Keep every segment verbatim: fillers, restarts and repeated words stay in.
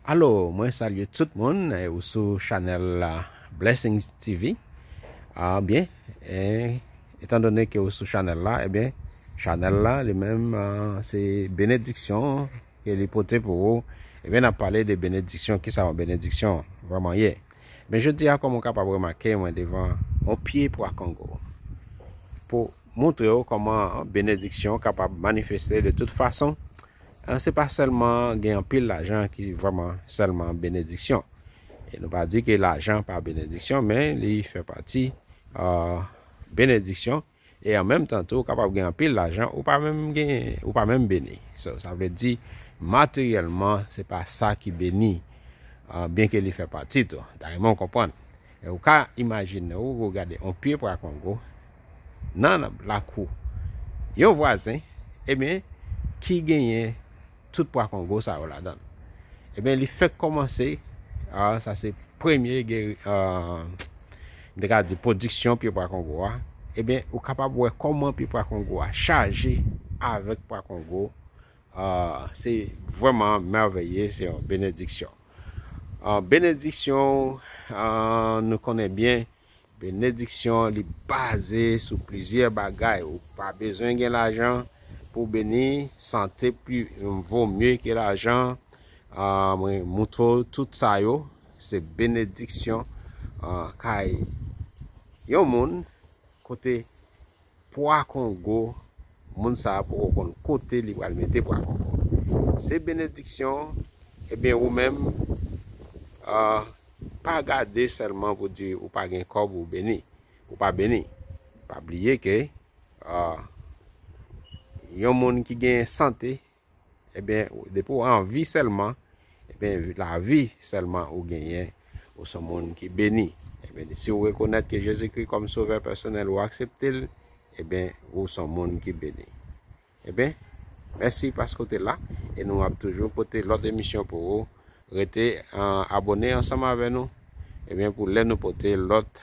Alo, mwen salye tout moun, eh, ou sou chanèl la Blessings T V. Ah, byen, eh, etan done ke ou sou chanèl la, ebyen, chanèl la, li menm, ah, se benediksyon ke li pote pou ou. Ebyen, n ap pale de benediksyon, ki sa yon benediksyon vrèman ye. Men jodi a, kòm ou kapab remake, mwen devan yon pye pwa kongo. Pou montre w kòman benediksyon kapab manifeste de tout fason. Ah, se pa sèlman gen anpil lajan ki vrèman sèlman benediksyon. E nou pa di ke lajan pa benediksyon, men li fè pati, ah, benediksyon. E an menm tan tou, ou kapab gen anpil lajan, ou pa menm gen, ou pa menm beni. So, sa vle di, materyèlman, se pa sa ki beni, ah, byen ke li fè pati tou. Dayè, mwen konprann. E ou ka imajine w, ou gade yon pye pwa kongo nan lakou yon vwazen, ebyen, ki genyen tout pwa kongo sa yo ladan l. Ebyen, li fèk kòmanse, ah, sa se premye geri, ah, m te ka di pwodiksyon pye pwa kongo a. Ebyen, ou kapab wè kòman pye pwa kongo a chaje avèk pwa kongo. Ah, se vrèman mèveye, se yon benediksyon. Ah, benediksyon, ah, nou konnen byen, benediksyon, li baze sou plizyè bagay. Ou pa bezwen gen lajan pou beni, sante pi, vo mye ke lajan. Ah, mwen montre w tout sa yo, se benediksyon, ah, kay yon moun kote pwa kongo, moun sa a poko konn kote li pral mete pwa kongo. Se benediksyon, ebyen ou menm, ah, pa gade sèlman pou di ou pa gen kòb ou beni, ou pa beni. Pa bliye ke, ah, yon moun ki gen sante, ebyen, depi w anvi sèlman, ebyen, lavi sèlman ou genyen, ou se yon moun ki beni. Ebyen, si w rekonèt ke Jezikri kòm Sovè pèsonèl, ou aksepte l, ebyen, ou se yon moun ki beni. Ebyen, mèsi paske w te la, e nou ap toujou pote lòt emisyon pou ou. Rete, ah, abòne ansanm avè nou, ebyen, pou lè nou pote lòt,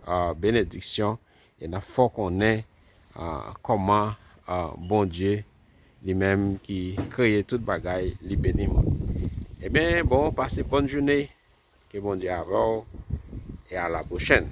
ah, benediksyon, e n ap fè w konnen, ah, kòman, ah, Bondye, li menm ki kreye tout bagay, li beni moun. Ebyen, bon, pase bòn jounen, ke Bondye avè w, e a la pwochèn.